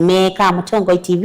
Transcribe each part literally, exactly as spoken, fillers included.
me ka Mũtongoi T V.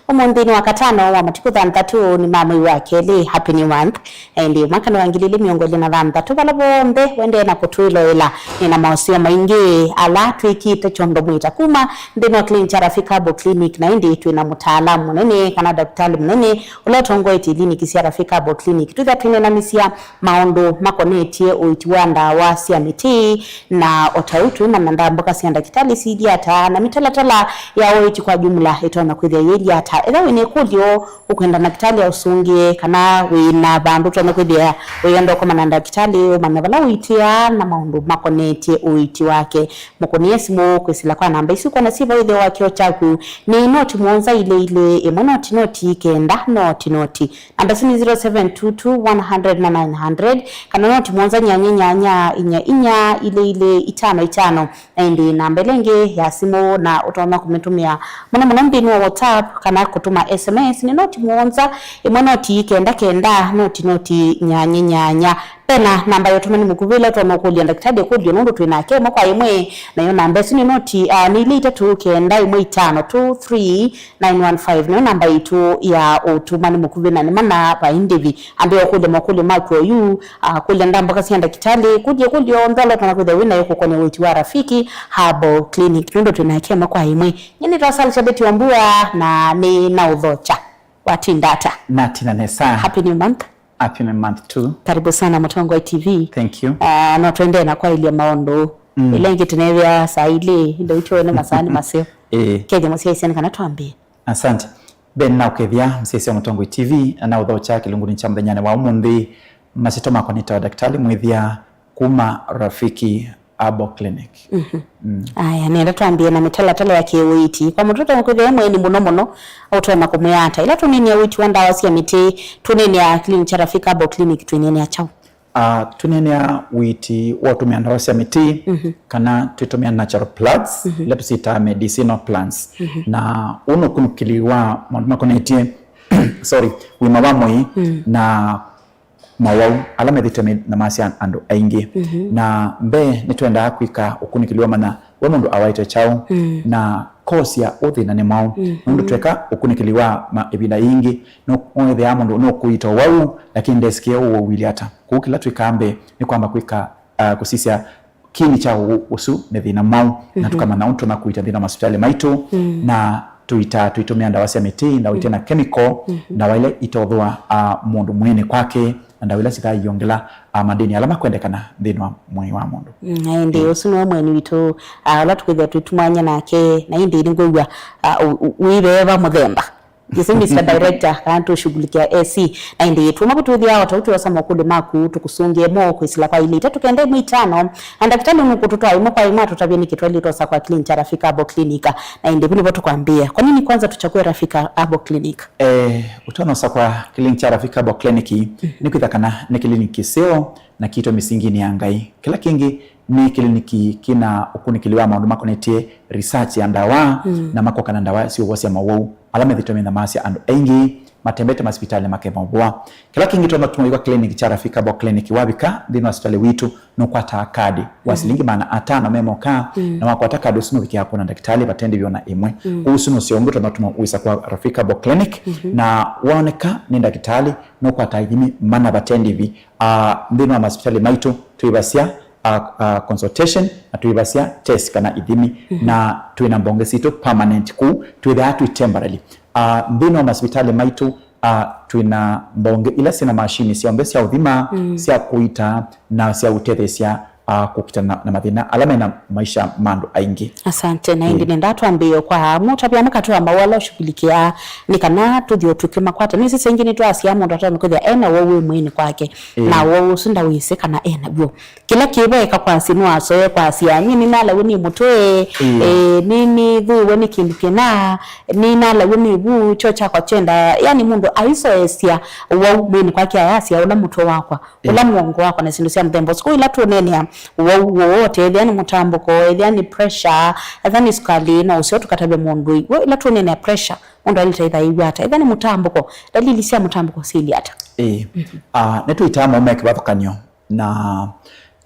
Ũmũnthĩ nĩ wa katano wa matukũ thanthatũ nĩ ma mwei wa kelĩ. Happy New Month. Na ĩndĩ mwaka nĩ wa ngili ilĩ mĩongo ĩlĩ na thanthatũ. Vala vonthe wendee na kũtwĩloela, nĩ na maũseo maingĩ ala twĩkĩte kyondo mwĩta kuma nthĩnĩ wa clinic kya Rafiki Herbal Clinic, na ĩndĩ twĩ na mũtaalamu mũnene kana ndakĩtalĩ mũnene ũla ũtongoetye iliniki sya Rafiki Herbal Clinic. Twĩthĩa twĩneenanĩsya maũndũ makonetye ũiiti wa ndawa sya mĩtĩ, na o ta ũu twĩmanya ndambũka sya ndakĩtalĩ siilye ata, na mĩtalatala ya ũiiti kwa jumla ĩtonya kwĩthĩa yĩilye ata. Ethĩwa wĩ na ĩkũlyo, ũkwenda ndakĩtalĩ aũsũngĩe, kana wĩ na vandũ ũtonya kwĩthĩa wĩenda ũkoma na ndakĩtalĩ, ũmanya vala ũitĩaa na maũndũ makonetye ũiiti wake. Mũkũnĩe simũ kwĩsĩla kwa namba isu ũkwona syĩ vau ĩtheo wa kĩoo kyaku, nĩ noti mũonza ilĩ ilĩ, ĩmwe noti noti kenda noti noti. Namba isu nĩ zero seven two two, one hundred na nine hundred, kana noti mũonza nyanya nyanya inya inya ilĩ ilĩ itano itano. Na ĩndĩ namba ĩla ĩngĩ ya simũ na ũtonya kũmĩtũmĩa mũno mũno nthĩnĩ wa WhatsApp kana kũtũma S M S nĩ noti mũonza, ĩmwe noti kenda kenda, noti noti nyanya nyanya. Ve na namba ya ũtũmani mũkuvĩ ĩla ũtonya kũlya ndakĩtalĩ ĩkũlyo nũndũ twĩ nake ĩmwe kwa ĩmwe. Nayo namba ĩsu nĩ noti, ah, nĩ ilĩ itatũ kenda ĩmwe itano two three nine one five, nĩyo namba yitũ ya ũtũmani mũkuvĩ, na nĩ mana vai ndĩvi. Ambĩĩa ũkũlya makũlyo maku oyu, ah, kũlya ndambũka sya ndakĩtalĩ, kũlya ĩkũlyo yonthe ĩla ũtonya kwĩthĩa wĩ nayo kũkonĩa ũiiti wa Rafiki Herbal Clinic, nũndũ twĩ nake ĩmwe kwa ĩmwe. Nyie nĩtawa Sally Chabeti Wambua, na nĩ na ũthokya. Watinda ata? Natina nesa. Happy New Month. Happy New Month too. Karibu sana Mũtongoi T V. Thank you. Ah, no twendee na kwaĩlya maũndũ. Mm. Ĩla ĩngĩ tũneethĩa saa ilĩ, ĩndo itũ nĩ masaa nĩ maseo. Eh. Kethya mũsyaĩĩsya nĩ kana twambĩe. Asante. Ben, naũkethya mũsyaĩĩsya wa Mũtongoi T V, na naũthokya kĩlungunĩ kya mũthenyanĩ wa ũmũnthĩ. Masyĩtwa makwa nĩtawa Daktari Mwĩthĩa kuma Rafiki Herbal Clinic. Mhm. Mm. Aya, nenda twambie na mĩtalatala ya kĩũiiti. Kwa mũndũ ũtonya kwĩthĩa e mũeni mũno mũno, ũtonya kũmwĩa ata? Ĩla tũneenea ũiiti wa ndawa sya mĩtĩ, tũneenea clinic kya Rafiki Herbal Clinic, twĩneenea kyaũ? Ah, tũneenea ũiiti wa ũtũmĩa ndawa sya mĩtĩ, mhm, kana twĩtũmĩa natural plants, mhm, ila tũsyĩtaa medicinal plants. Mhm. Na ũũ nĩ ũkunĩkĩli wa maũndũ makonetye, sorry, ũima wa mwĩĩ, mm, na mawau ala methĩĩtwe menyamasya andũ aingĩ. Mhm. Na mbee, nĩtwendaa kwĩka ũkunĩkĩli wa manya we mũndũ awaĩte kyaũ, mm, na kosya ũthĩna nĩ mwaũ. Mhm. Nũndũ tweka ũkunĩkĩli wa ma-, ĩvinda yĩngĩ, nũkwĩthĩa mũndũ nũkũita ũwau, lakini ndesĩkĩe ũwau ũilyĩ ata. Kwoou kĩla twĩkaa mbee nĩ kwamba kwĩka, ah, kũsisya kĩini kya ũwau ũsu nĩ thĩna mwaũ, na, mhm, tũkamanya ũndũ tũna kũita nthĩnĩ wa masivitalĩ maitũ, mm, na tũitaa tũitũmĩa ndawa sya mĩtĩ, ndawa ite na, mm, chemical, mhm, ndawa ila itothũa, ah, mũndũ mwĩĩnĩ kwake, na ndawa ila sithaaiongela, ah, madini ala makwendekana nthĩnĩ wa mwĩĩ wa mũndũ. Mm, na ĩndĩ, mm, ũsu nĩwe mũeni witũ, ah, ũla tũkwĩthĩa twĩtumany'a nake, na ĩndĩ nĩngwĩw'a, ah, ũ-, ũ-, wĩ veva mũthemba. Ĩsu Mister Director, kana tũshughulikia A C. Na ĩndĩ, tuuma vau twĩthĩawa o ta ũu twosa makũlyo maku, tũkũsũngĩe mo kwĩsĩla kwa ilĩ itatũ kenda ĩmwe itano. Na ndakĩtalĩ nũkũtũtwaa ĩmwe kwa ĩmwe atũtavye nĩkĩ twaĩlĩte osa kwa clinic ya Rafiki Herbal Clinic. Na ĩndĩ, vu nĩvo tũkwambĩĩa. Kwa nini kwanza tuchague Rafiki Herbal Clinic? Eh, ũtonya osa kwa clinic ya Rafiki Herbal Clinic, mhm, nĩ kwĩtha kana nĩ clinic kĩseo na kĩitwe mĩsinginĩ ya Ngai. Kĩla kĩngĩ, nĩ kĩliniki kĩna ũkunĩkĩli wa maũndũ makonetye research ya ndawa, mm, na makoka na ndawa syũvosya mawau ala methĩĩtwe menyamasya andũ aingĩ matembete masivitalĩ makeva ũvũa. Kĩla kĩngĩ tũtonya kũtuma wĩka clinic kya Rafiki Herbal Clinic, wavika nthĩnĩ wa sivitalĩ witũ, nũkwataa kadi wa, mm, silingi maana atano me moka, mm, na wakwata kadi ũsu nũvikĩaa kwona ndakĩtalĩ vate ndĩvi o na ĩmwe. Mm. Kwoou ũsu nĩ ũseo ũngĩ tũtonya kũtuma wĩsa kwa Rafiki Herbal Clinic, mhm, na waoneka nĩ ndakĩtalĩ, nũkwataa ithimi mana vate ndĩvi. Ah, nthĩnĩ wa masivitalĩ maitũ, twĩvasya, ah, ah, consultation, na twĩvasya test kana ithimi, mhm, na twĩ na mbonge sitũ permanent kũu, twĩthaa twĩ temporary. Ah, nthĩnĩ wa masivitalĩ maitũ, ah, twĩ na mbonge ila syĩ na mashini syonthe sya ũthima, mm, sya kũita, na sya ũtetheesya, ah, kũkitana na mathĩna ala mena maisha ma andũ aingĩ. Asante, na ĩndĩ, mm, nenda twambĩĩe kwa mũtavya mũkatũ wa maũa ala ũshughulikia, nĩ kana tũthi o tũkĩmakwata. Nĩsĩ saa ingĩ nĩtwasya mũndũ atonya kwĩthĩa ena ũwau wĩ mwĩĩnĩ kwake, mm, na ũwau ũsu ndawĩsĩ kana enaw'o. Kĩla kĩvo eka kwasya, nĩwasoe kwasya, "Nyie nĩnalaw'e nĩ mũtwe, mm, eh, nĩ, nĩnĩthũiwe nĩ kĩndũ kĩna, nĩnalaw'e nĩ vu, kyoo kyakwa kyenda." Yani mũndũ aisoesya ũwau mwĩĩnĩ kwake, ayasya, "Ũla mũtwe wakwa, ũla, mm, mũongo wakwa," na syĩndũ sya mũthemba ũsu. Kwoou ĩla tũũneenea ũwau wowoote, ethĩa nĩ mũtambũko, ethĩa nĩ pressure, ethĩa nĩ sukali, no ũseo tũkatavya mũndũ. Ĩw'o ĩla tũũneenea pressure, mũndũ aĩlĩte ĩtha ĩw'a ata? Ethĩa nĩ mũtambũko, dalili sya mũtambũko syĩlye ata? Ĩĩ. Mhm. Ah, nĩtũitaa maũme kĩvathũkany'o na,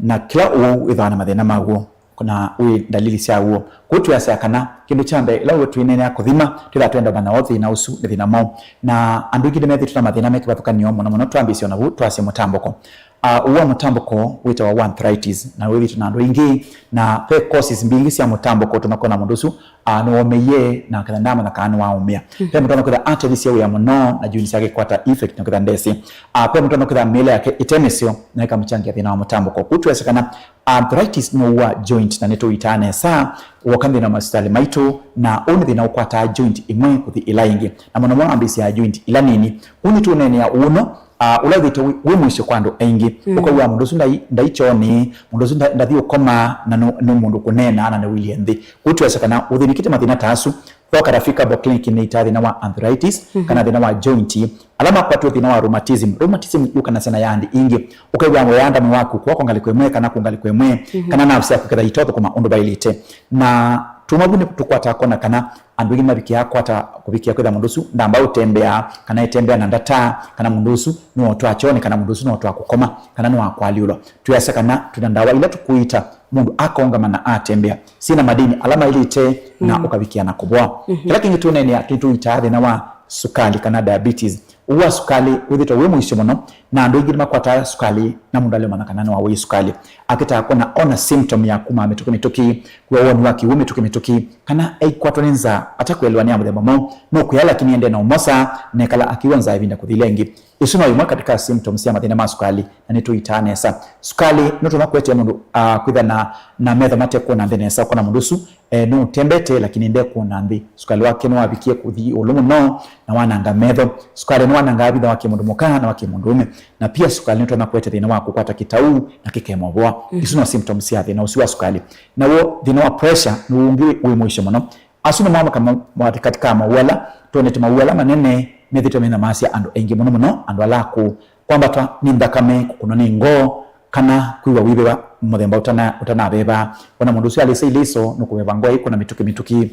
na kĩla ũwau wĩthĩawa na mathĩna maw'o. na wĩ ndalili sya w'o. Kwoou twĩasya kana kĩndũ kya mbee, ĩla w'o twĩneenea kũthima, twĩthaa twenda ũmanya o thĩna ũsu nĩ thĩna mwaũ. Na andũ aingĩ nĩmethĩĩtwe na mathĩna me kĩvathũkany'o mũno mũno, twambĩĩsye o na vu twasye mũtambũko. Ah, ũu wa mũtambũko wĩtawa wa arthritis, na wĩthĩĩtwe na andũ aingĩ, na ve causes mbingĩ sya mũtambũko ũtuma kwona mũndũ ũsu, ah, nĩwaũmĩie, na kana ndaamanya kana nĩwaũmĩa. Ve mũndũ ũtonya kwĩtha atevisye wĩa mũno, na joint syake ikwata effect na kwĩtha ndesĩ. Ah, ve mũndũ ũtonya kwĩtha mĩĩle yake ĩte mĩseo, na ĩkamũkyangĩa thĩna wa mũtambũko. Kwoou twĩasya kana arthritis nĩũũaa joint, na nĩtũitaa nesa, woka nthĩnĩ wa masivitalĩ maitũ, na ũũ nĩ thĩna ũkwataa joint ĩmwe kũthi ĩla ĩngĩ, na mũno mũno wambĩĩsyaa joint ila nini. Kwoou nĩtũũneenea ũno, ah, ũla wĩthĩĩtwe wĩ, wĩ mũisyo kwa andũ aingĩ. Ũkaw'a mũndũ ũsu ndai, ndai kyoonĩ, mũndũ ũsu nda-, ndathi ũkoma, na nũ-, nĩ mũndũ kũneena, na nĩwilye nthĩ. Kwoou twĩasya kana ũthĩnĩkĩte mathĩna ta asu, thoka Rafika Herbal Clinic nĩitaa thĩna wa arthritis, kana thĩna wa joint, ala makwatĩwe thĩna wa rheumatism. Rheumatism yũkanasya na yandi ingĩ. Ũkew'a wĩanda mwĩĩ waku kũa kwa ngalĩko ĩmwe kana kũ ngalĩko ĩmwe, kana nerves syaku ketha itothũkũma ũndũ vaĩlĩte. Na tuma vu nĩtũkwataa kwona kana andũ aingĩ mavikĩaa kwata kũvikĩa kwĩtha mũndũ ũsu ndamba ũtembea, kana etembea na ndata, kana mũndũ ũsu nĩwotwaa kyoonĩ, kana mũndũ ũsu nĩwotwaa kũkoma, kana nĩwakwaliũlwa. Twĩasya kana twĩna ndawa ila tũkũita mũndũ akaũngama na atembea, syĩna madini ala maĩlĩte, na ũkavikĩa na kũvoa. Kĩla kĩngĩ tũneenea, nĩtũitaa thĩna wa sukali kana diabetes. Ũu wa sukali wĩthĩtwe wĩ mũisyo mũno, na andũ aingĩ nĩmakwataa sukali na mũndũ alĩmanya kana nĩwaũie sukali. Akĩtaa kwona ona symptom ya kuma mĩtũkĩ mĩtũkĩ, kwĩwa woni wa kĩw'ũ mĩtũkĩ mĩtũkĩ, kana aikwatwa nĩ nzaa atakũelewa nĩ ya mũthemba mwaũ, no kũya lakini ende na ũmosa, nekala akĩw'a nzaa ĩvinda kũthi ĩla ĩngĩ. Isu no imwe katika symptoms sya mathĩna ma sukali, na nĩtũitaa nesa. Sukali nũtonya kũetea mũndũ, ah, kwĩtha na, na metho matekwona nthĩ nesa, ũkona mũndũ ũsu, eh, nũtembete lakini ndekwona nthĩ. Sukali wake nĩwavikie kũthi ĩũlũ mũno na wananga metho. Sukali nĩwanangaa vitha wa kĩmũndũ mũka na wa kĩmũndũũme. Na pia sukali nũtonya kũete thĩna wa kũkwata kĩtau na kĩkemũvoa. Isu no symptoms sya thĩna ũsu wa sukali. Naw'o thĩna wa pressure nĩ ũngĩ wĩ, wĩ mũisyo mũno. Asu nĩmo amwe kama, mwa-, katika mawau ala twonete, mawau ala manene methĩtwe menyamasya andũ aingĩ mũno mũno, andũ ala akũũ. Kwambatwa nĩ nthakame, kũkũnwa nĩ ngoo, kana kwĩw'a wĩveva mũthemba ũtana-, ũtanaveva. Ona mũndũ ũsu alĩsa ilĩso, nũkũveva ngoo ĩkũna mĩtũkĩ mĩtũkĩ.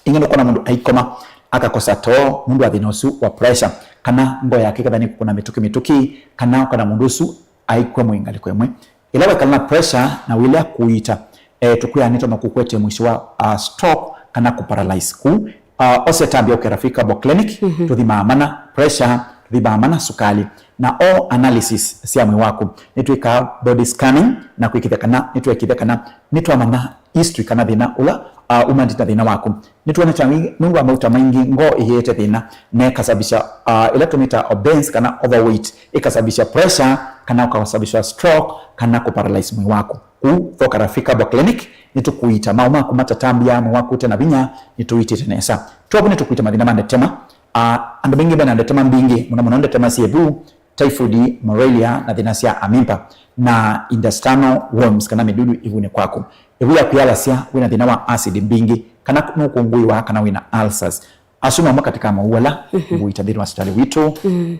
Ĩngĩ nũkwona mũndũ aikoma, akakosa too nũndũ wa thĩna ũsu wa pressure, kana ngoo yake ĩkethĩa nĩ kũkũna mĩtũkĩ mĩtũkĩ, kana ũkona mũndũ ũsu aikw'a mwĩĩ ngalĩko ĩmwe. Ĩla wekala na pressure na wĩlea kũita, eh, tũkwĩaa nĩtonya kũkwete mũisyo wa, ah, stroke kana kũparalyze. Kũu, ah, ose tambĩa ũke Rafika Herbal Clinic, tũthimaa mana pressure, tũthimaa mana sukali, na all analysis sya mwĩĩ waku. Nĩtwĩkaa body scanning na kwĩkĩthya kana, nĩtwekĩthya kana nĩtwamanya history kana thĩna ũla, ah, umanĩte na thĩna waku. Nĩtwonete nũndũ wa mauta maingĩ, ngoo ĩyĩete thĩna, na ĩkasababisha, ah, ĩla tũmĩtaa obese kana overweight, ĩkasababisha pressure, kana ũkasababisha stroke, kana kũparalyze mwĩĩ waku. Kũu thoka Rafika Herbal Clinic, nĩtũkũita maũ maku matatambĩa, mwĩĩ waku ũte na vinya, nĩtũitĩte nesa. Twavu nĩtũkũita mathĩna ma ndetema. Ah, andũ maingĩ mena ndetema mbingĩ, mũno mũno ndetema syĩ vu, typhoid, malaria, na thĩna sya amimba, na intestinal worms, kana mĩdudu ĩvunĩ kwaku. Ĩvu yaku yalasya, wĩna thĩna wa acid mbingĩ, kana nũkũngũĩwa, kana wĩna ulcers. Asu no amwe katika mau ala ngũita nthĩnĩ wa sivitalĩ witũ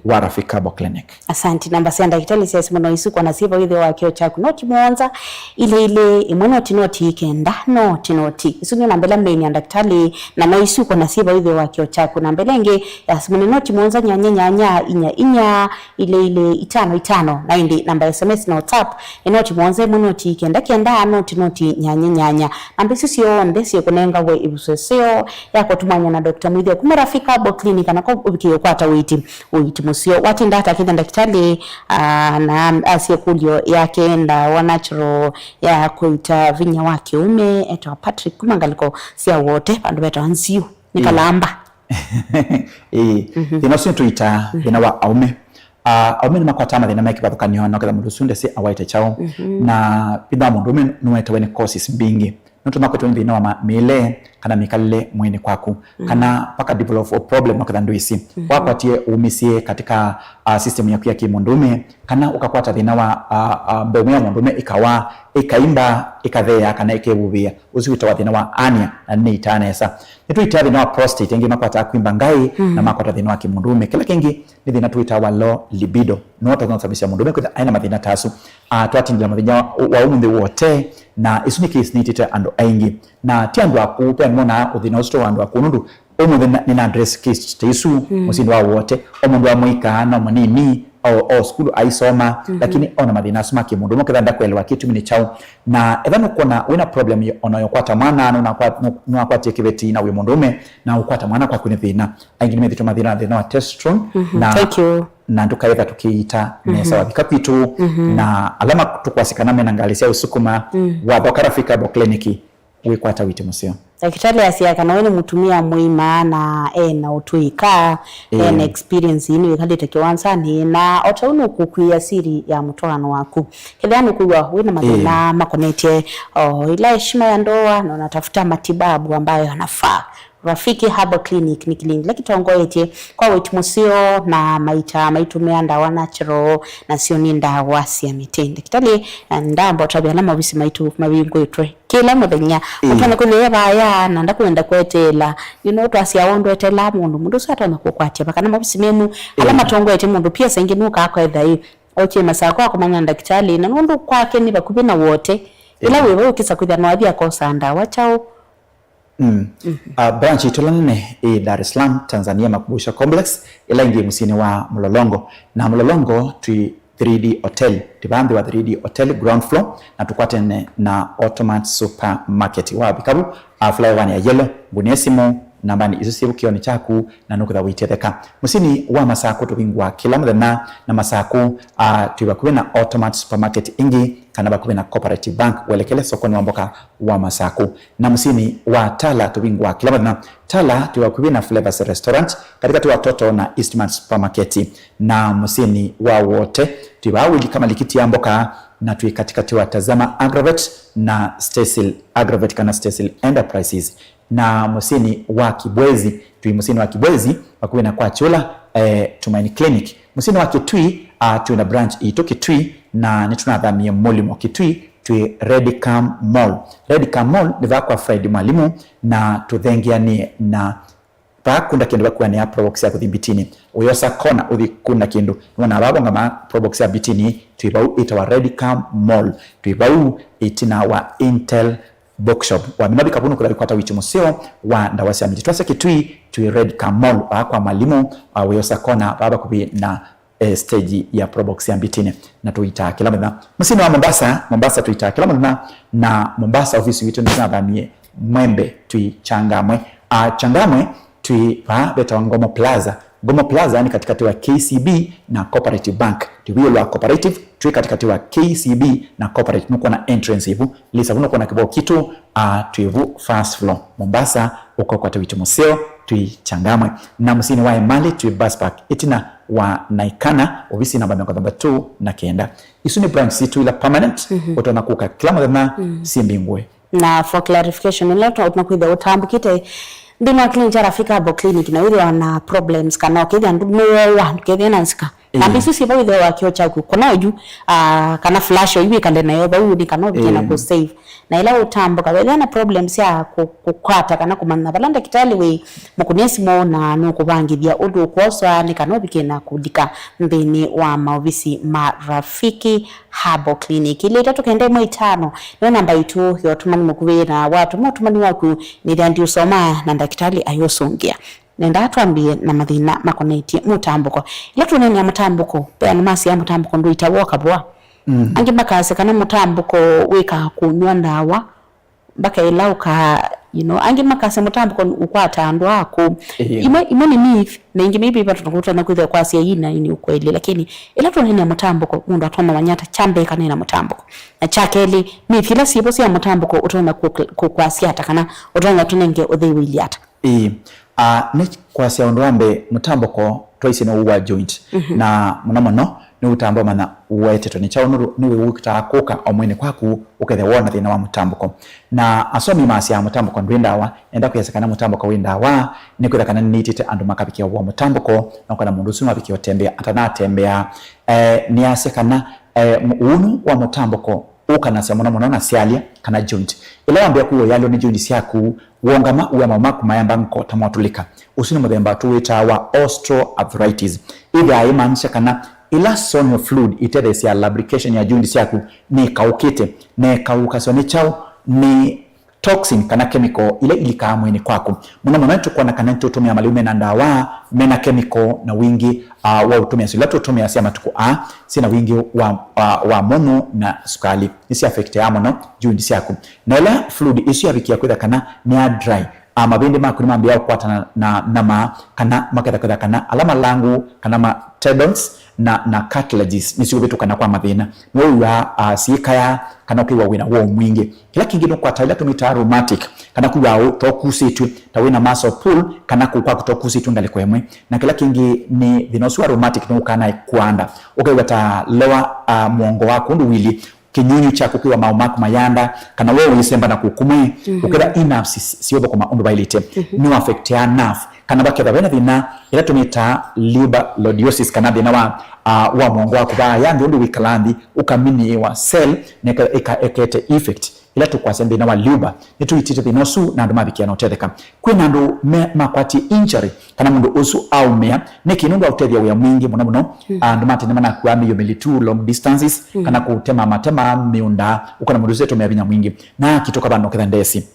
wa Rafika Herbal Clinic. Asante. Namba sya ndakĩtalĩ sya simũ no isu kwona syĩva wĩthĩo wa kĩo kyaku. Noti mũonza, ilĩ ilĩ, ĩmwe noti noti, kenda noti noti. Isu nĩ namba ĩla main ya ndakĩtalĩ, na no isu kwona syĩva wĩthĩo wa kĩo kyaku. Namba ĩla ĩngĩ ya simũ nĩ noti mũonza nyanya nyanya inya inya, ilĩ ilĩ itano itano, na ĩndĩ namba ya S M S na WhatsApp ĩ noti mũonza ĩmwe noti kenda kenda noti noti nyanya nyanya. Namba isu syonthe syĩkũnengawe ĩvuso ĩseo ya kũtumany'a na Doctor Mwĩthĩa kuma Rafika Herbal Clinic, kana ko ũvikĩe ũkwata ũiiti, ũiiti mũseo. Watinda atakĩthya ndakĩtalĩ, ah, na asye kũlyo yake ndawa natural ya kũita vinya wa kĩũme, etawa Patrick kuma ngalĩko sya Wote, vandũ vetawa Nziu. Nĩ kalamba. Ĩĩ. Thĩna ũsu nĩtũitaa thĩna wa aũme. Ah, aũme nĩmakwataa mathĩna me kĩvathũkany'o na ũkethĩa mũndũ ũsu ndesĩ awaĩte kyaũ. Na vinya wa mũndũũme nũetewe nĩ causes mbingĩ. Nũtonya kwĩtwa nĩ thĩna wa ma-, mĩĩle kana mĩkalĩle mwĩĩnĩ kwaku. Kana vaka develop a problem ũkethĩa ndwĩsĩ. Wakwatie ũmĩsye katika, ah, system yaku ya kĩmũndũũme, kana ũkakwata thĩna wa, ah, ah, mbeu ya mũndũũme ĩkawa, ĩkaimba, ĩkatheea, kana ĩkevuvĩa. Ũsu wĩtawa thĩna wa hernia, na nĩitaa nesa. Nĩtũitaa thĩna wa prostate, angĩ makwataa kwimba ngaĩ, na makwata thĩna wa kĩmũndũũme. Kĩla kĩngĩ nĩ thĩna tũitaa wa low libido. No tũsababisha mũndũũme kwĩtha aĩ na mathĩna ta asu. Ah, twatindĩla mũthenya wa, wa ũmũnthĩ wote, na isu nĩ case nĩitĩte andũ aingĩ. Na ti andũ akũũ, pia nĩmonaa ũthĩna ũsu to wa andũ akũũ, nũndũ ũmũnthĩ na, nĩna address case ta isu mũsyĩnĩ wa Wote. O mũndũ wa mũika, no mũnini, o, o sukulu aisoma, lakini ona mathĩna asu ma kĩmũndũũme, ũkethĩa ndakwelewa kĩtumi nĩ kyaũ. Na ethĩwa nũkwona wĩna problem yo, ona yo kwata mwana, nũnakwa-, nũ-, nũnakwatie kĩveti na wĩ mũndũũme, na ũkwata mwana kwaku nĩ thĩna. Aingĩ nĩmethĩtwe mathĩna, thĩna wa testosterone, na, Thank you. na ndũkaetha tũkĩita nesa wavika kwitũ, na ala ma-, tũkwasya kana mena ngalĩ sya ũsukuma, wathoka Rafika Herbal Clinic, wĩkwata wĩtĩ mũseo. Ndakĩtalĩ asya kana we nĩ mũtumĩa mũima na e na ũtũĩka, e na Ĩĩ. experience ĩno ĩkalĩte kĩwanzanĩ, na o ta ũu nũkũkwĩa siri ya mũtwaano waku. Kethĩa nũkwĩw'a wĩ na mathĩna Ĩĩ. makonetye o ila heshima ya ndoa, na unatafuta matibabu ambayo yanafaa, Rafiki Herbal Clinic nĩ kĩlĩndĩ kĩla kĩtongoetye kwa wĩtĩ mũseo na maita maitũmĩa ndawa natural, nasyo nĩ ndawa sya mĩtĩ. Ndakĩtalĩ, eh, ndamba ũtavya ala maovisi maitũ mavingũĩtwe kĩla mũthenya. Ĩĩ. Ũtonya kwĩthĩa vaya na ndakwenda kweteela. You know, twasya ũndũ eteelaa mũndũ, mũndũ ũsu atonya kũkwatya va kana maovisi menyu ala Ĩĩ. matongoetye mũndũ pia saingĩ nũkaa kwetha ĩ oke Masakũ akomana na ndakĩtalĩ, na nũndũ kwake nĩ vakuvĩ na wote. Ĩla Ĩĩ. wĩ vau ũkĩsa kwĩthĩa no athi akosa ndawa kyaũ. Mm. Uh, branch itũ ĩla nene ĩ Dar es Salaam, Tanzania, Makubusha Complex, ĩla ĩngĩ mũsyĩnĩ wa Mlolongo. Na Mlolongo twĩ three D Hotel, twĩ vaa nthĩ wa three D Hotel ground floor, na tũkwatene na Automat Supermarket. Wavika vu, uh, flyover ya yellow, ngũnĩe simũ nambanĩ isu syĩ vu kĩonĩ kyaku, na nũkwĩtha ũitetheka. Mũsyĩnĩ wa Masakũ tũvingũa kĩla mũthenya, na Masakũ, uh, twĩ vakuvĩ na Automat Supermarket ĩngĩ, kana vakuvĩ na Cooperative Bank, welekele sokonĩ wa mboka wa Masakũ. Na mũsyĩnĩ wa Tala tũvingũa kĩla mũthenya. Tala twĩ vakuvĩ na Flavors Restaurant, katĩkatĩ wa Toto na Eastmart Supermarket. Na mũsyĩnĩ wa Wote twĩ vaa wĩlika malikiti ya mboka, na twĩ katĩkatĩ wa Tazama Agrovet na Stesil Agrovet kana Stesil Enterprises. Na mũsyĩnĩ wa Kibwezi, twĩ mũsyĩnĩ wa Kibwezi vakuvĩ na kwa Chula, eh, Tumaini Clinic. Mũsyĩnĩ wa Kitui, ah, twĩ na branch itũ Kitui, na nĩtũnathamie Mulimo Kitui, twĩ Redcam Mall. Redcam Mall nĩ vaa kwa Fred Mwalimu, na tũthengeanĩe na vaa kunda kĩndũ vakuanĩa Probox ya kũthi Mbitini. Ũyosa kona ũthi kunda kĩndũ, nĩwona vaa vongamaa Probox ya Mbitini, twĩ vau ĩtawa Redcam Mall. Twĩ vau ĩtina wa Intel Bookshop. Wamina vika vu nũkwĩtha wĩkwata wĩtĩ mũseo wa ndawa sya mĩtĩ. Twasya Kitui, twĩ Redcam Mall, vaa kwa Mwalimu, uh, wĩosa kona, vaa vakuvĩ na, eh, stage ya Probox ya Mbitini. Na tũitaa kĩla mũthenya. Mũsyĩnĩ wa Mombasa, Mombasa tũitaa kĩla mũthenya, na Mombasa ofisi witũ nĩtũnathamie Mwembe, twĩ Changamwe. Uh, Changamwe, twĩ vaa vetawa Ngomo Plaza. Ngomo Plaza nĩ katĩkatĩ wa K C B na Cooperative Bank. Twĩ ĩũlũ wa Cooperative, twĩ katĩkatĩ wa K C B na Cooperative. Nũkwona entrance ĩvu. Lisa vu nũkwona kĩvoo kitũ, ah, twĩ vu first floor. Mombasa, ũka ũkwate wĩtĩ mũseo, twĩ Changamwe. Na mũsyĩnĩ wa Emali, twĩ Bus Park, ĩtina wa Naikana, ovisi namba mĩongo thanthatũ na kenda. Isu nĩ branch sitũ ila permanent, ũtonya kũka kĩla mũthenya, syĩ mbingũe. Na for clarification, ĩla tũnakwĩthĩa ũtambũkĩte nthĩnĩ wa clinic ya Rafika Herbal Clinic, na wĩthĩwa na problems, kana ũkethĩa andũ nĩwowa, ndũkethĩe na nzika. Ĩĩ. Namba isu syĩ vau ĩtheo wa kĩo kyaku, kũna oyu, ah, kana flash oyu wĩkale nayo vau nĩ kana ũvike na Ĩĩ. kũ save. Na ĩla ũtambũka, wethĩa na problems ya kũ-, kũkwata kana kũmanya vala ndakĩtalĩ wĩ, mũkũnĩe simũ na nũkũvangĩthya ũndũ ũkwoswa nĩ kana ũvike na kũlika nthĩnĩ wa maovisi ma Rafiki Herbal Clinic. Ilĩ itatũ kenda ĩmwe itano nĩyo namba itũ ya ũtũmani mũkuvĩ, na watũma ũtũmani waku nĩthĩa ndiũsoma na ndakĩtalĩ ayũsũngĩa. Nendaa twambie na mathĩna makonetye mũtambũko. Ĩla tũneenea mũtambũko, ve andũ masyaa mũtambũko ndũitawa o kavoa. Mm. Angĩ makasya kana mũtambũko wĩkaa kũnyw'a ndawa, mpaka ĩla ũka, you know, angĩ makasya mũtambũko ũkwataa andũ akũũ. Ĩĩ. Imwe, imwe nĩ myth, na ingĩ maybe vatũ tũtonya kwĩthĩa kwasya ii na ii nĩ ũkweli, lakini ĩla tũneenea mũtambũko, mũndũ atonya manya ata kya mbee kana ena mũtambũko. Na kya kelĩ, myth ila syĩvo sya mũtambũko ũtonya kũ-, kũ-, kwasya ata kana ũtonya tũnenge ũthei wĩilye ata. Ĩĩ. Ah, nĩ kwasya ũndũ wa mbee, mũtambũko twaisye nĩ ũu wa joint. Mhm. Na mũno mũno, nĩ ũtamba ũmanya ũetetwe nĩ kyaũ, nũndũ nĩwĩw'ĩkaa kũka o mwĩnĩ kwaku, ũkethĩa wona thĩna wa mũtambũko. Na asomi masyaa mũtambũko ndwĩ ndawa, enda kwĩasya kana mũtambũko wĩ ndawa, nĩ kwĩtha kana nĩnĩtĩte andũ makavikĩa ũwau wa mũtambũko, na ũkona mũndũ ũsu nwavikĩa ũtembea atanatembea. Eh, nĩasya kana, eh, ũunu wa mũtambũko ũkanasya mũno mũno na syalya kana joint. Ĩla wambĩa kũw'a ũyalwa nĩ joint syaku, wongama wĩa maũ maku mayamba nko ta mwatũlĩka. Ũsu nĩ mũthemba tũwĩtaa wa osteoarthritis. Ĩthĩaa ĩmaanisya kana ĩla synovial fluid ĩtetheesyaa lubrication ya joint syaku nĩkaũkĩte, na ĩkaũkasw'a nĩ kyaũ? Nĩ toxin kana chemical ila ilikaa mwĩĩnĩ kwaku. Mũno mũno nĩtũkwona kana nĩtũtũmĩa malĩu mena ndawa, mena chemical na wingĩ, uh, wa ũtũmĩa syĩla tũtũmĩa sya matukũ aa, syĩna wingĩ wa, wa, wa mũnyũ na sukali. Nĩsya affectea mũno joint syaku. Na ĩla fluid ĩsu yavikia kwĩtha kana nĩ ya dry, uh, mavĩndĩ maku nĩmambĩĩa kũkwatana na, na nyama, kana maketha kwĩtha kana ala malangu, kana ma tendons, na, na cartilages nĩsiũvĩtũkana kwa mathĩna. Nĩwĩw'aa, uh, syĩkaya, kana ũkĩw'a wĩna woo mwingĩ. Kĩla kĩngĩ nũkwata ila tũmĩtaa rheumatic, kana kwĩw'a to kusĩtw'e, ta wĩna muscle pull, kana kũũ kwaku to kusĩtw'e ngalĩko ĩmwe. Na kĩla kĩngĩ nĩ thĩna ũsu wa rheumatic nũũkaa naĩ kwanda. Ũkew'a ta lower, uh, mũongo waku ũndũ wili, kĩnyunyu kyaku kwĩw'a maaũ maku mayanda, kana we ũisemba na kũkumwe, ũketha nerves siũthũkũma ũndũ vaĩlĩte, nĩ affectea nerve, kana vaketha vena thĩna ĩla tũmĩtaa lobariosis, kana thĩna wa, uh, wa mũongo waku vaaya nthĩ ũndũ wĩkalaa nthĩ, ũkaminĩĩwa cell, na ĩka-, ĩka-, ĩkete effect. Ĩla tũkwasya thĩna wa lobar, nĩtũitĩte thĩna ũsu na andũ mavikĩa na ũtetheka. Kwĩna andũ me-, makwatie injury, kana mũndũ ũsu aũmĩa, nĩkĩ? Nũndũ wa ũtethya wĩa mwingĩ mũno mũno. Andũ ma tene manakuaa mĩio mĩlitu, long distances, kana kũtema matema mĩũnda, ũkona mũndũ ũsu etũmĩa vinya mwingĩ, na akitũka vandũ ketha ndesi.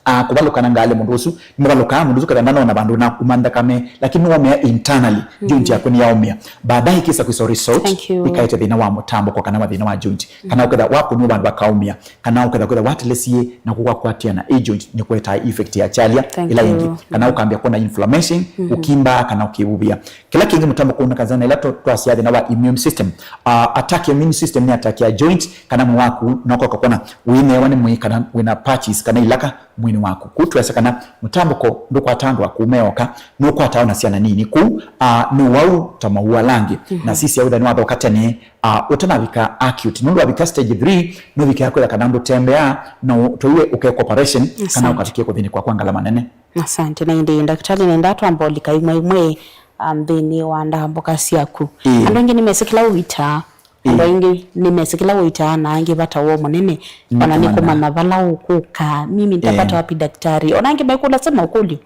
Ah, kũvalũka na ngalĩ mũndũ ũsu, nĩmavalũkaa mũndũ ũsu ketha ndanona vandũ na kuma nthakame, lakini nĩwaũmĩa internally, joint yaku nĩyaũmĩa. Baadaye kĩsa kwĩsa result, ĩkaete thĩna wa mũtambũko kana wa thĩna wa joint, kana ũketha wakũnwa vandũ vakaũmĩa, kana ũketha kwĩtha watelesie na kũkwakwatia na ĩ joint nĩkũetaa effect ya chalia ĩla ĩngĩ, kana ũkambĩa kwona inflammation, ũkimba kana ũkĩvuvĩa. Kĩla kĩngĩ mũtambo kũu na kanzana ĩla tũ-, twasya thĩna wa immune system. Uh, attack ya immune system nĩ attack ya joint kana mwĩĩ waku, na ũkoka kwona wĩneewa nĩ mwĩĩ kana wĩna patches kana ilaka mwĩĩnĩ waku. Kũu twesa kana mũtambũko ndũkwata andũ akũũ meoka, nũkwataa ona syana nini. Kũu, uh, nĩ wau ta mawau ala angĩ. Na sisya wĩtha nĩwathoka tene, uh, ũtanavika acute. Nũndũ wavika stage three, nũvikĩa kwĩtha kana ndũtembeaa, no tũiwe ũkekwa operation, kana ũkavikie kũthĩnĩkwa kwa ngalama nene. Asante. Na ĩndĩ ndakĩtalĩ, nenda twamba ũlika imwe imwe, um, nthĩnĩ wa ndambũka syaku. Andũ aingĩ nĩmesĩ kĩla ũitaa. Andũ aingĩ nĩmesĩ kĩla ũitaa, na angĩ vata woo mũnene ona nĩ kũmanya vala ũkũka. Mimi nitapata wapi daktari? Ona angĩ mekũlasya maũkũlyo.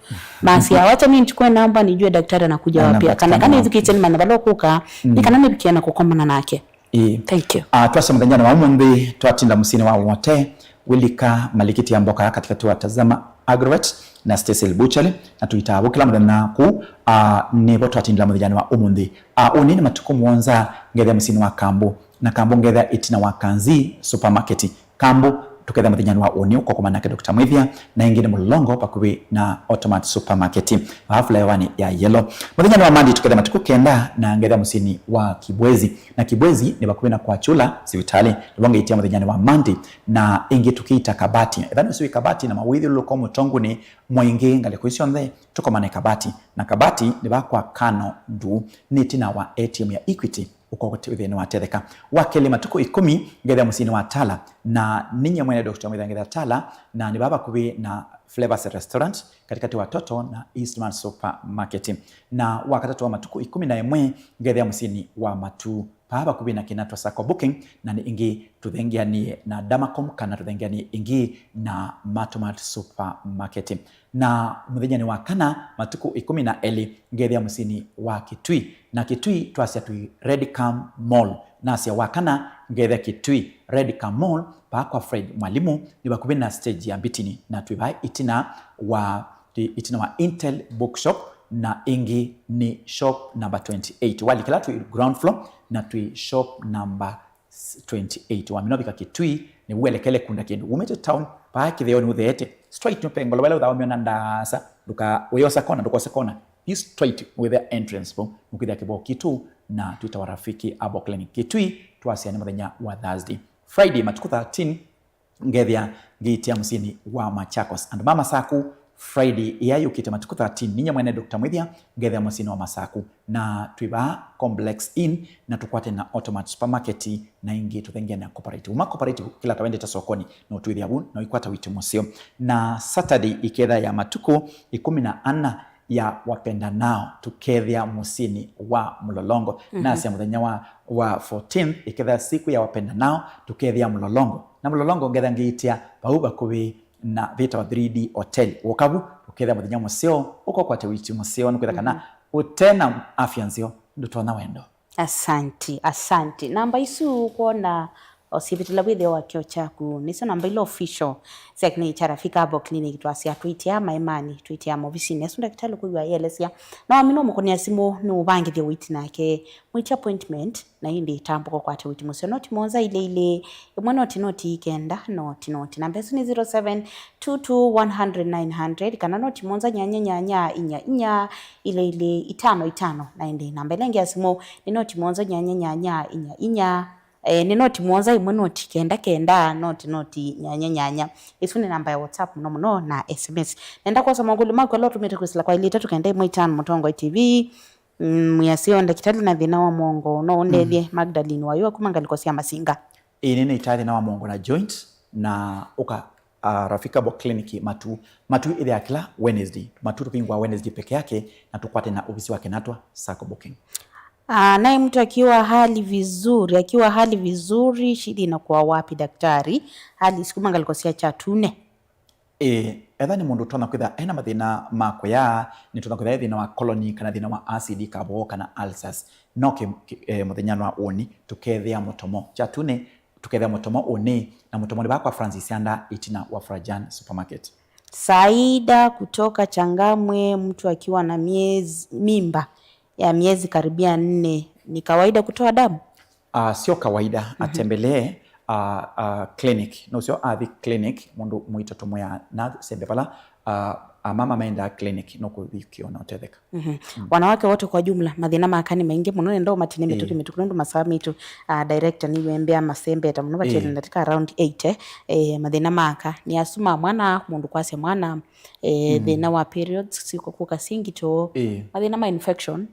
Masya, wacha mimi nichukue namba nijue daktari anakuja wapi. Kana, kana nĩthukĩĩsye nĩmanya vala ũkũka, nĩ kana nĩvikie na kũkomana nake. Ĩĩ. Thank you. Ah, twasya mũthenyanĩ wa ũmũnthĩ, twatinda mũsyĩnĩ wa Wote, wĩlika malikiti ya mboka katĩkatĩ wa Tazama Agrovet na Stacyl Butchery, na tũitaa vo kĩla mũthenya kũu, ah, nĩvo twatindĩla mũthenyanĩ wa ũmũnthĩ. Ah, ũnĩ nĩ matukũ mũonza ngethĩa mũsyĩnĩ wa Kambu, na Kambu ngethĩa ĩtina wa Kanzi Supermarket. Kambu, tũketha mũthenyanĩ wa ũnĩ ũkokomana nake Doctor Mwĩthĩa, na ĩngĩ nĩ Mũlolongo vakuvĩ na Automat Supermarket, vaa fulaewanĩ ya yellow. Mũthenyanĩ wa Monday tũketha matukũ kenda na ngetha mũsyĩnĩ wa Kibwezi, na Kibwezi nĩ vakuvĩ na kwa Chula sivitalĩ, nĩvo ngeitia mũthenyanĩ wa Monday, na ĩngĩ tũkĩita Kabati. Ethani ũsu wĩ Kabati na mawĩthyũlũlũko Mũtongunĩ, Mwaingĩ, ngalĩko isu syonthe tũkomane Kabati, na Kabati nĩ vaa kwa Kano Nduu, nĩ ĩtina wa A T M ya Equity. Ũkokotethya nĩwatetheka. Wa kelĩ matukũ ĩkũmi ngethĩa mũsyĩnĩ wa Tala, na ninyie mwene Doctor Mwĩthĩa ngethĩa Tala, na nĩ vaa vakuvĩ na Flavors Restaurant, katĩkatĩ wa Toto na Eastman Supermarket. Na wa katatũ wa matukũ ĩkũmi na ĩmwe ngethĩa mũsyĩnĩ wa Matu, vaa vakuvĩ na Kinatwa Sacco Booking, na nĩ ĩngĩ tũthengeanĩe na Damacom kana tũthengeanĩe ĩngĩ na Matomat Supermarket. Na mũthenyanĩ wa kana, matukũ ĩkũmi na elĩ, ngethĩa mũsyĩnĩ wa Kitui. Na Kitui twasya twĩ Redcam Mall. Nasya wa kana, ngethĩa Kitui, Redcam Mall, vaa kwa Fred Mwalimu, nĩ vakuvĩ na stage ya Mbitini. Na twĩ vaa ĩtina wa, twĩ ĩtina wa Intel Bookshop, na ĩngĩ nĩ shop number twenty-eight. Walikĩla twĩ ground floor, na twĩ shop number twenty-eight. Wamina ũvika Kitui, nĩw'o ũelekele kunda kĩndũ. Wumĩte town, vaa kĩtheonĩ ũtheete, straight nũpe ngolo vala ũthaũmĩwa na ndaasa, ndũka-, ũyosa kona, ndũkose kona. Thiĩ straight wĩthĩa entrance vo, nũkwĩthĩa kĩvoo kitũ, na twĩtawa Rafiki Herbal Clinic. Kitui, twasya nĩ mũthenya wa Thursday. Friday, matukũ thirteen, ngethĩa ngĩitia mũsyĩnĩ wa Machakos. Andũ ma Masaku, Friday ĩya yũkĩte matukũ thirteen, ninyie mwene Doctor Mwĩthĩa, ngethĩa mũsyĩnĩ wa Masaku. Na twĩ vaa Complex Inn, na tũkwate na Automat Supermarket, na ĩngĩ tũthengeane na Cooperative. Uma Cooperative, kĩla ta wendete sokoni, no twĩthĩa vu, na ũikwata witũ mũseo. Na Saturday ĩketha ya matukũ ĩkũmi na ana ya wapendanao, tũkethĩa mũsyĩnĩ wa Mlolongo. Mhm. Nasya mũthenya wa, wa fourteenth, ĩketha siku ya wapendanao, tũkethĩa Mlolongo. Na Mlolongo ngetha ngĩitia vau vakuvĩ na vĩtawa three D Hotel. Wũka vu, ũkethĩa mũthenya mũseo, ũkokwate witi mũseo, nĩkwĩtha kana mhm, ũte na afya nzeo, ndũtonya wendo. Asanti, asanti. Namba isu kwona O syĩvĩtĩla wĩthĩo wa kĩo kyaku. Nĩsyo namba ila official sya kĩlĩnĩki kya Rafika Herbal Clinic. Twasya twĩtĩa maemani, twĩtĩa movisinĩ. Asu ndakĩtalĩ kwĩw'a aelesya. No amina ũmũkũnĩa simũ nĩ ũvangĩthye wĩti nake. Mwĩtye appointment, na ĩndĩ tambũka ũkwate wĩti mũseo. Noti mũonza ilĩ ilĩ, ĩmwe noti noti kenda, noti noti. Namba ĩsu nĩ zero seven two two one hundred nine hundred, kana noti mũonza nyanya nyanya inya inya ilĩ ilĩ itano itano. Na ĩndĩ namba ĩla ĩngĩ ya simũ nĩ noti mũonza nyanya nyanya inya inya, eh, nĩ noti mũonza ĩmwe noti kenda kenda, noti noti nyanya nyanya. Ĩsu nĩ namba ya WhatsApp mũno mũno na S M S. Nenda kwosa mongoli maku ala ũtũmĩte kwĩsĩla kwa ilĩ itatũ kenda ĩmwe itano Mũtongoi T V. Mm, mwĩasyo, ndakĩtalĩ na thĩna wa mũongo, no ũndethye? Mm. Magdalene Wayũa kuma ngalĩko sya Masinga. Ĩĩ, nĩnĩitaa thĩna wa mũongo na joint, na ũka, uh, Rafika Herbal Clinic Matuu. Matuu ĩthĩaa kĩla Wednesday. Matuu tũvingũa Wednesday peke yake, na tũkwate na ovisi wa Kenatwa Sacco Booking. Ah, naye mtu akiwa hali vizuri, akiwa hali vizuri, shida inakuwa wapi, daktari? Alice kuma ngalĩko sya Kyatune. Ĩĩ, etha nĩ mũndũ ũtonya kwĩthĩa ena mathĩna ma kũyaa, nĩtonya kwĩthĩa e thĩna wa colon kana thĩna wa acid, kavoo kana ulcers. No kĩ, kĩ, eh, mũthenya wa ũnĩ tũkethĩa mũtomo Kyatune, tũkethĩa mũtomo ũnĩ, na mũtomo nĩ vaa kwa Francis Yanda ĩtina wa Frajan Supermarket. Saida kutoka Changamwe, mtu akiwa na miezi, mimba ya miezi karibia nne, ni kawaida kutoa damu? Ah, sio kawaida. Mhm. Atembelee, ah, ah, clinic. Nũseo athi clinic, mũndũ mũito tũmwĩa na sembe vala, ah, amama maendaa clinic, nũkũthi ũkĩona ũtetheka. Mhm. Mm. Wanawake wote kwa jumla, mathĩna ma aka nĩ maingĩ mũno, nenda ũmatine mĩtũkĩ, ĩĩ, mĩtũkĩ, nũndũ masaa maitũ, ah, director nĩwembea masembeta mũno, ĩĩ, vatiele ndatĩka around eight, eh, mathĩna ma aka nĩ asu ma mwana, mũndũ kwasya mwana, eh, mm, thĩna wa periods, syũka kũka syĩ ngito, ĩĩ, mathĩna ma infection,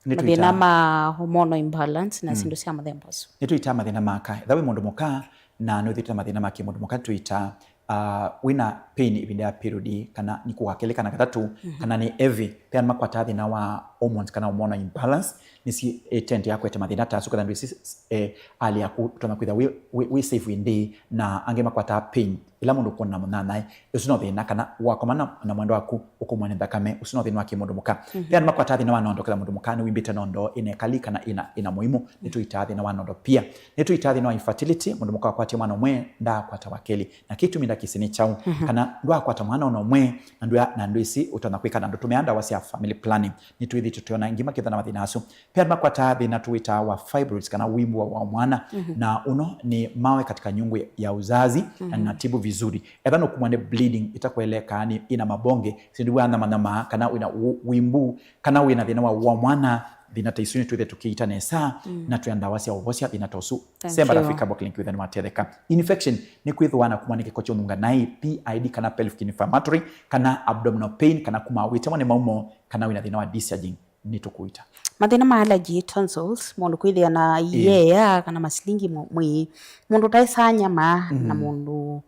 mathĩna ma hormonal imbalance na, mm, syĩndũ sya mũthemba ũsu. Nĩtwĩtaa mathĩna ma aka. Ethĩwa wĩ mũndũ mũka na nũthĩte na mathĩna ma kĩmũndũ mũka, twĩtaa, ah, wĩna pain ĩvinda ya period, kana nĩ kũka kelĩ kana katatũ, mhm, kana nĩ heavy, pia nĩmakwataa thĩna wa hormones kana hormonal imbalance, nĩsi, eh, tend ya kũete mathĩna ta asu, kana ndwĩsĩ, eh, hali yaku ũtonya kwĩthĩa wĩ, wĩ, wĩ safe ĩndĩ, na angĩ makwataa pain ĩla mũndũ ũkwona mũnyanyae. Ũsu no thĩna, kana wakomana na mwendwa waku ũkũmwa nĩ nthakame, ũsu no thĩna wa kĩmũndũ mũka. Mhm. Pia nĩmakwataa thĩna wa nondo, kĩla mũndũ mũka nĩwimbĩte nondo ĩna ĩkali kana ĩna, ĩna mũimũ, nĩtũitaa thĩna wa nondo pia. Nĩtũitaa thĩna wa infertility, mũndũ mũka wakwatie mwana ũmwe ndaakwata wa kelĩ. Na kĩtumi ndakĩsĩ nĩ kyaũ, mhm, kana ndwakwata mwana ona ũmwe, na ndwĩa-, na ndwĩsĩ ũtonya kwĩka na ndũtũmĩa ndawa sya family planning. Nĩtwĩthĩtwe tũyona ngima kĩtha na mathĩna asu. Pia nĩmakwataa thĩna tũwĩtaa wa fibroids kana wimbu wa, wa mwana, mhm, na ũno nĩ mawe katika nyungu ya uzazi, na, mhm, natibu vizuri. Etha nũkumwa nĩ bleeding ĩtakweleka, nĩ ĩna mabonge, syĩndũ wa nyamanyama, kana wĩna wu-, wimbu, kana wĩna thĩna wa, wa mwana, thĩna ta isu nĩtwĩthe tũkĩita nesa, mm, na twĩa ndawa sya ũvosya thĩna ta ũsu. Thank you. Semba Rafika Herbal Clinic wĩthani watetheka. Infection nĩ kwĩthũa na kumwa nĩ kĩko kyũnunga naĩ, P I D kana pelvic inflammatory, kana abdominal pain, kana kuma wĩtemwa nĩ maumo, kana wĩna thĩna wa discharging. Nĩtũkũita. Mathĩna ma allergy, tonsils, mũndũ kwĩthĩa na, ĩĩ, iea kana masilingi mw-, mwĩĩ, mũndũ ũtaĩsaa nyama, mhm, na mũndũ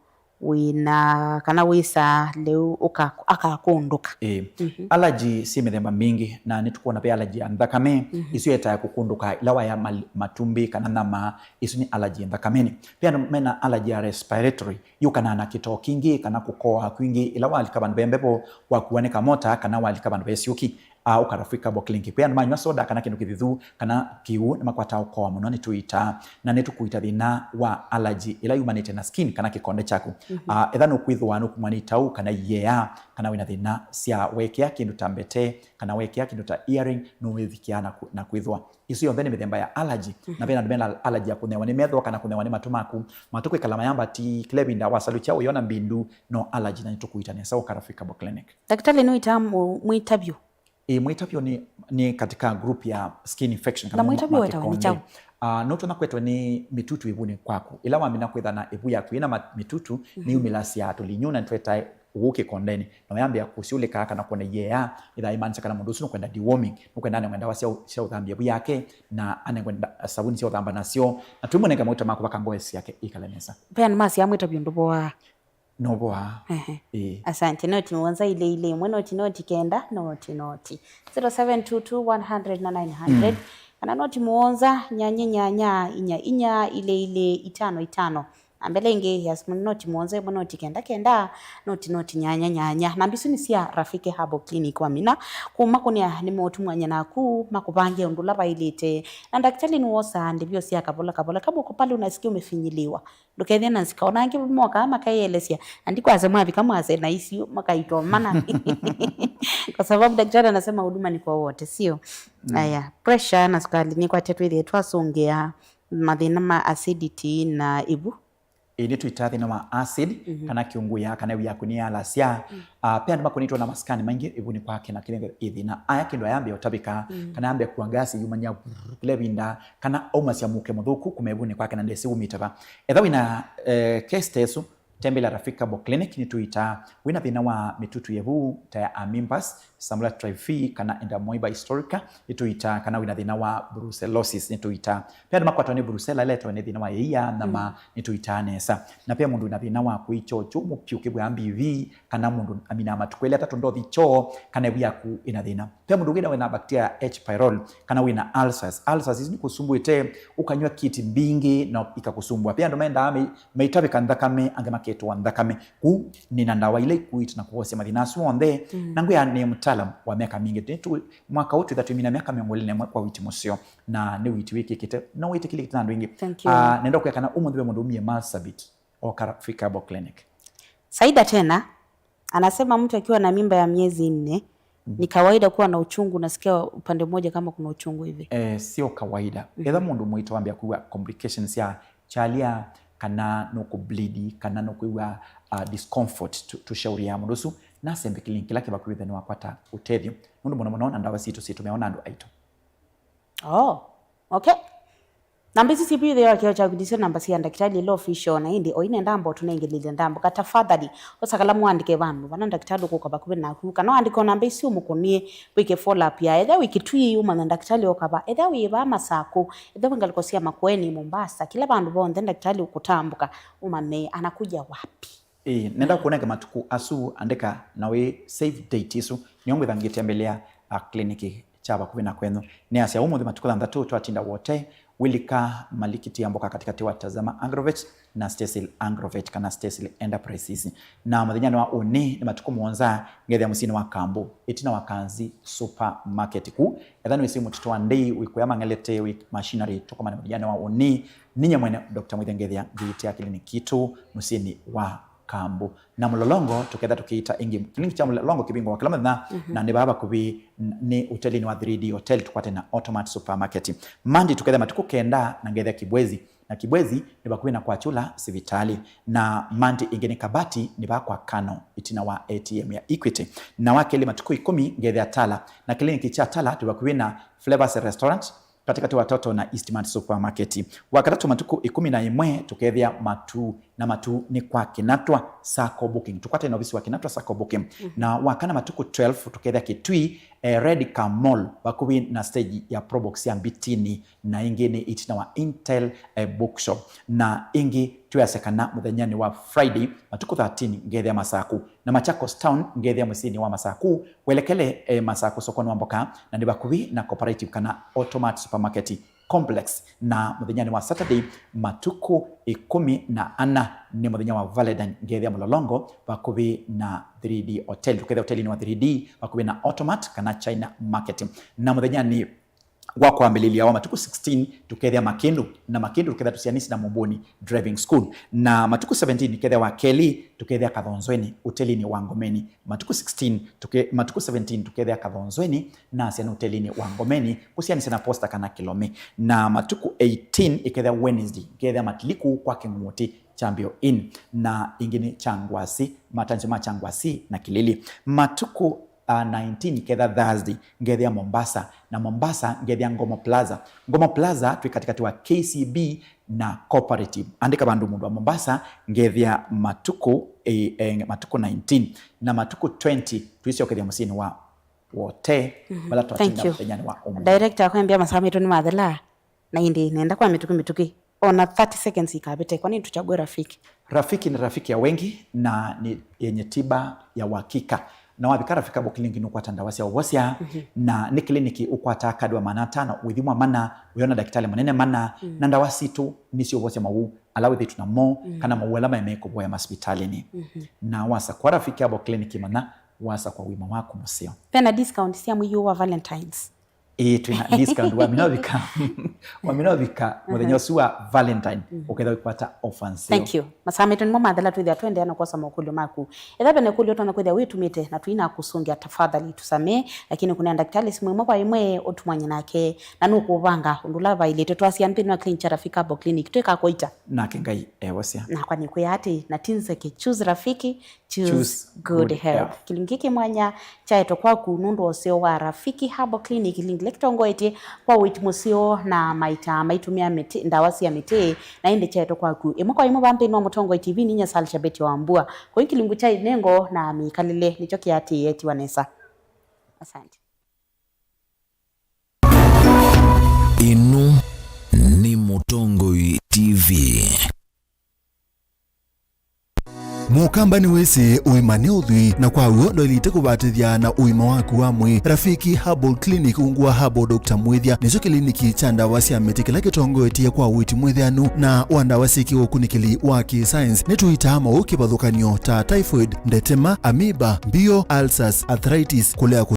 wĩna, kana wĩsaa lĩu ũka-, akakũndũka. Ĩĩ. Mhm. Allergy syĩ mĩthemba mingĩ, na nĩtũkwona ve allergy ya nthakame, mhm, ĩsu yĩetae kũkũndũka ĩla waya mal-, matumbĩ kana nyama, ĩsu nĩ allergy nthakamenĩ. Ve andũ mena allergy ya respiratory, yũkanaa na kĩtoo kingĩ kana kũkoa kwingĩ ĩla walika vandũ ve mbevo, wakuwa nĩ kamota, kana walika vandũ ve syũki. Ah, ũka Rafika Herbal Clinic. Kwĩ andũ manywa soda kana kĩndũ kĩthithu kana kĩw'ũ, nĩmakwataa ũkoa mũno, nĩtũitaa. Na nĩtũkũita thĩna wa allergy ĩla yumanĩte na skin kana kĩkonde kyaku. Mhm. Ah, etha nũkwĩthũa nũkumwa nĩ ĩtaũ kana iea, kana wĩna thĩna sya wekĩa kĩndũ ta mbete, kana wekĩa kĩndũ ta earring, nũwĩvikĩa na kũ-, na kwĩthũa. Isu yonthe nĩ mĩthemba ya allergy. Mhm. Na vena andũ mena allergy ya kũnewa nĩ metho kana kũnewa nĩ matũ maku. Matũ kwĩkala mayamba ti kĩla ĩvinda wasalukya ũyona mbindu, no allergy, na nĩtũkũita nesa ũka Rafika Herbal Clinic. Ndakĩtalĩ nũitaa mũ-, mwĩtavyo? Ĩĩ, mwĩtavyo nĩ, nĩ katika group ya skin infection. Na kana mwĩtavyo ma-, wetawa nĩ kyaũ? Ah, nũtonya kwetwa nĩ mĩtutu ĩvunĩ kwaku. Ĩla wamina kwĩtha na ĩvu yaku ĩna ma-, mĩtutu, mhm, nĩyumĩlasya tũlinyu na nĩtwetae ũw'ũ kĩkondenĩ. Na ũyambĩa kũsyũlĩka kana kwona iea, ĩtha ĩmaanisha kana mũndũ ũsu nũkwenda deworming, nũkwenda anengwe ndawa sya ũ-, sya ũthambya ĩvu yake, na anengwe nda-, savuni sya ũthamba nasyo. Na twĩmũnenga mauta ma kũvaka ngoesi yake ĩkale nesa. Ve andũ masyaa mwĩtavyo ndũvoaa. Novoa. Ehe. Ĩĩ. Asante. Noti mũonza ilĩ ilĩ ĩmwe, noti noti kenda, noti noti. Zero seven two two one hundred na nine hundred. Mm. Kana noti mũonza nyanya nyanya inya inya ilĩ ilĩ itano itano. Namba ĩla ĩngĩ ya simũ nĩ noti mũonza ĩmwe noti kenda kenda noti noti nyanya nyanya. Namba isu nĩ sya Rafiki Herbal Clinic wamina. Kũu makũnĩa nĩmeũtumwany'a naku makũvange ũndũ ũla vaĩlĩte. Na ndakĩtalĩ nĩwosaa ndĩvyo sya kavola kavola. Kama uko pale unasikia umefinyiliwa, ndũkethĩe na nzika. Ona angĩ mokaa makaielesya, na ndikwasya mwavika mwase na isu makaitomana. Kwa sababu daktari anasema huduma ni kwa wote, sio? Aya, pressure na sukali nĩkwatya twĩthĩe twasũngĩa mathĩna ma acidity na ĩvu. Ĩĩ, nĩtwĩtaa thĩna wa acid, kana kĩũngũya, kana ĩvu yaku nĩyalasya. Ah, pe andũ makũnĩtwe na masikani maingĩ, ĩvu nĩkwakena kĩlenge ĩthĩna. Aya kĩndũ ayambĩa ũtavĩka, kana yambĩa kua ngasi yumany'a vrrr kĩla ĩvinda, kana aumasya mũuke mũthũku kuma ĩvu nĩkwakena ndesĩ umĩte va. Etha wĩna, eh, case ta ĩsu, tembelea Rafiki Herbal Clinic, nĩtũitaa. Wĩna thĩna wa mĩtutu ya ĩvu ta ya amoebas, Salmonella typhi, kana Entamoeba historica, nĩtũitaa. Kana wĩna thĩna wa brucellosis, nĩtũitaa. Pe andũ makwatwa nĩ brucella ĩla ĩtawa nĩ thĩna wa ĩia, nyama, nĩtũitaa nesa. Na pe mũndũ wĩna thĩna wa kũi kyoo kyũmũ vyũ kĩvw'aa mbivi, kana mũndũ aminaa matukũ elĩ atatũ ndothi kyoo, kana ĩvu yaku ĩna thĩna. Pe mũndũ wĩna, wĩna bacteria ya H. pylori, kana wĩna ulcers. Ulcers isu nĩkũsumbũĩte, ũkanywa kiti mbingĩ na ikakũsumbũa. Pe andũ mendaa mei-, meitavĩka nthakame, angĩ maketũa nthakame. Kũu nĩna ndawa ila ikuĩte na kũvosya mathĩna asu onthe. Na ngwĩa nĩ mũtaalamu wa mĩaka mingĩ. Nĩtũ-, mwaka ũũ twĩtha twĩmina mĩaka mĩongo ĩlĩ na ĩmwe kwa witi mũseo. Na nĩ witi wĩkĩkĩte, na wĩtĩkĩlĩkĩte na andũ aingĩ. Thank you. Ah, nenda kwĩa kana ũmũnthĩ ve mũndũ umie Marsabit, oka Rafiki Herbal Clinic. Saida tena anasema mtu akiwa na mimba ya miezi nne, ni kawaida kuwa na uchungu, nasikia upande mmoja kama kuna uchungu hivi. Eh, sio kawaida. Etha mũndũ mũito wambĩa kwĩw'a complications ya kyalya, kana nũkũ bleed, kana nũkwĩw'a, ah, discomfort, tu-, tũshauri ya mũndũ ũsu nasembe clinic kĩla kĩ vakuvĩ nĩwakwata ũtethyo. Nũndũ mũno mũno na ndawa sitũ sitũmĩawa na andũ aitũ. Oh, okay. Namba isu syĩvithĩwa kĩo kyaku ndisyo namba sya ndakitali ĩla official, na ĩndĩ o ina ndambo tũnengelile ndambo. Ka tafadhali, osa kalamu wandĩke vandũ vana ndakitali ũkũka vakuvĩ naku, kana wandĩke o namba isu ũmũkũnĩe, wĩke follow up ya. Ethĩa wĩ Kitui, ũmanya ndakitali oka va. Ethĩa wĩ vaa Masakũ, ethĩa wĩ ngalĩko sya Makueni, Mombasa, kĩla vandũ vonthe ndakitali ũkũtambũka, ũmanye anakuja wapi. Ĩĩ, nenda kũnenge matukũ asu, andĩka na wĩ save date isu, nĩyo ngwĩtha ngĩtembelea, a, kliniki kya vakuvĩ na kwenyu. Nĩasya ũmũnthĩ matukũ thanthatũ twatinda wote, wĩlika malikiti ya mboka katikati wa Tazama Agrovet na Stacyl Agrovet kana Stacyl Enterprises. Na mũthenyanĩ wa ũnĩ nĩ matukũ mũonza ngethĩa mũsyĩnĩ wa Kambu, ĩtina wa Kanzi Supermarket. Ku etha nĩwĩsĩ mũtitũ wa Ndei wĩkũya mang'elete wĩ machinery, tũkomane mũthenyanĩ wa ũnĩ. Ninyie mwene Doctor Mwĩthe ngethĩa ngĩitia kĩlĩnĩki kitũ mũsyĩnĩ wa Kambu. Na Mlolongo tũketha tũkĩita ĩngĩ. Kĩlĩnĩki kya Mlolongo kĩvingũawa kĩla mũthenya, na nĩ vaa vakuvĩ n-, nĩ ũtelinĩ wa three D Hotel tũkwate na Automat Supermarket. Mandi tũketha matukũ kenda na ngethĩa Kibwezi. Na Kibwezi nĩ vakuvĩ na Kwachula sivitalĩ. Na Mandi ĩngĩ nĩ Kabati nĩ vaa kwa Kano, ĩtina wa A T M ya Equity. Na wa kelĩ matukũ ikũmi ngethĩa Tala. Na kĩlĩnĩki kya Tala twĩ vakuvĩ na Flavors Restaurant, katĩkatĩ wa Toto na Eastmart Supermarket. Wakatatũ matukũ ĩkũmi na ĩmwe tũkethĩa Matu, na Matu nĩ kwa Kinatwa Sacco Booking. Tũkwatene na ovisi wa Kinatwa Sacco Booking. Na wakana matukũ twelve tũkethĩa Kitui, eh, Red Car Mall, vakuvĩ na stage ya Probox ya Mbitini, na ĩngĩ nĩ ĩtina wa Intel, eh, Bookshop. Na ĩngĩ twĩasya kana mũthenyanĩ wa Friday, matukũ thirteen, ngethĩa Masaku. Na Machakos Town, ngethĩa mũsyĩnĩ wa Masaku, welekele, eh, Masaku sokonĩ wa mboka, na nĩ vakuvĩ na Cooperative kana Automat Supermarket Complex. Na mũthenyanĩ wa Saturday, matukũ ĩkũmi na ana, nĩ mũthenya wa Valentine, ngethĩa Mlolongo, vakuvĩ na three D Hotel. Tũkethĩa ũtelinĩ wa three D, vakuvĩ na Automat kana China Market. Na mũthenyanĩ wa kwambĩlĩlya wa matukũ sixteen, tũkethĩa Makĩndũ, na Makĩndũ tũkethĩa tũsianĩsye na Mũmbũni Driving School. Na matukũ seventeen, kethĩa wa kelĩ, tũkethĩa Kathonzweni, ũtelinĩ wa Ngomeni. Matukũ sixteen, tũke-, matukũ seventeen, tũkethĩa Kathonzweni, na syana ũtelinĩ wa Ngomeni, kũsianĩsye na Posta kana Kĩlomi. Na matukũ eighteen, ĩkethĩa Wednesday, ngethĩa Matiliku kwa Kĩng'ũti, Champion Inn, na ĩngĩ nĩ Kyangwasi, matanzio ma Kyangwasi na Kĩlili. Matukũ, ah, nineteen, kethĩa Thursday, ngethĩa Mombasa, na Mombasa ngethĩa Ngomo Plaza. Ngomo Plaza twĩ katĩkatĩ wa K C B na Cooperative. Andĩka vandũ mũndũ wa Mombasa, ngethĩa matukũ, eh, eh, matukũ nineteen, na matukũ twenty twĩsyokethya mũsyĩnĩ wa Wote, vala twatinda mũthenyanĩ wa ũmũnthĩ. Director akwambia masaa maitũ nĩmathela, na ĩndĩ nenda kwa mĩtũkĩ mĩtũkĩ. Ona thirty seconds ikavĩte, kwa nini tuchague Rafiki? Rafiki ni rafiki ya wengi na ni yenye tiba ya uhakika. Na wavika Rafiki Herbal Clinic nũkwata ndawa sya ũvosya, na nĩ kĩliniki ũkwataa kadi wa maana atano, ũithimwa mana, ũyona ndakĩtalĩ mũnene mana, na ndawa sitũ nĩ sya ũvosya mawau. ala wĩthĩtwe namo, mm, kana mawau ala maĩ mekũvoya masivitalĩnĩ. Mhm. Na wasakũa Rafiki Herbal Clinic, manya wasakũa ũima waku mũseo. Vena discount sya mwei ũyũ wa Valentines? Ĩĩ, twĩna discount. Wamina ũvika, wamina ũvika mũthenya ũsu wa Valentine, mhm, ũkethĩa ũkwata offer nzeo. Thank you. Masaa maitũ nĩmo mathela, twĩthĩa tũendeea na kwosa mokũlyo maku. Ethĩwa vena ĩkũlyo ũtonya kwĩthĩa wĩtumĩte na tũinakũsũngĩa, tafadhali tusamee, lakini kũnea ndakĩtalĩ simũ ĩmwe kwa ĩmwe ũtumwanye nake, na nũkũvanga ũndũ ũla vaĩlĩte. Twasya nthĩnĩ wa clinic kya Rafiki Herbal Clinic, twĩka kũita. Nake Ngai eevosya. Nakwa nĩkwĩa atĩ, na ti nzeke, choose Rafiki, choose good health. Kĩlungu kĩ mwanya kyaetwe kwaku nũndũ wa ũseo wa Rafiki Herbal Clinic, kĩlungu kĩla kĩtongoetye kwa ũiiti mũseo na maita maitũmĩa mĩtĩ, ndawa sya mĩtĩ, na ĩndĩ kyaetwe kwaku ĩmwe kwa ĩmwe vaa nthĩnĩ wa Mũtongoi T V. Ninyie Salsha Betty Wambua. Kũi kĩlungu kya inengo na mĩkalĩle nĩkyo kĩatĩĩe etiwa nesa. Asante. Ĩno nĩ Mũtongoi T V. Mũkamba nĩwĩsĩ ũima nĩ ũthwii, na kwa w'o ndwaĩlĩte kũvatĩthya na ũima waku wa mwĩĩ. Rafiki Herbal Clinic, ungu wa Herbal Doctor Mwĩthya, nĩkyo kĩliniki kya ndawa sya mĩtĩ kĩla kĩtongoetye kwa ũiiti mwĩthĩanu na wa ndawa syĩ kĩũkunĩkĩli wa kĩ-science. Nĩtũitaa maũũ kĩvathũkany'o ta typhoid, ndetema, amoeba, mbio, ulcers, arthritis, kũlea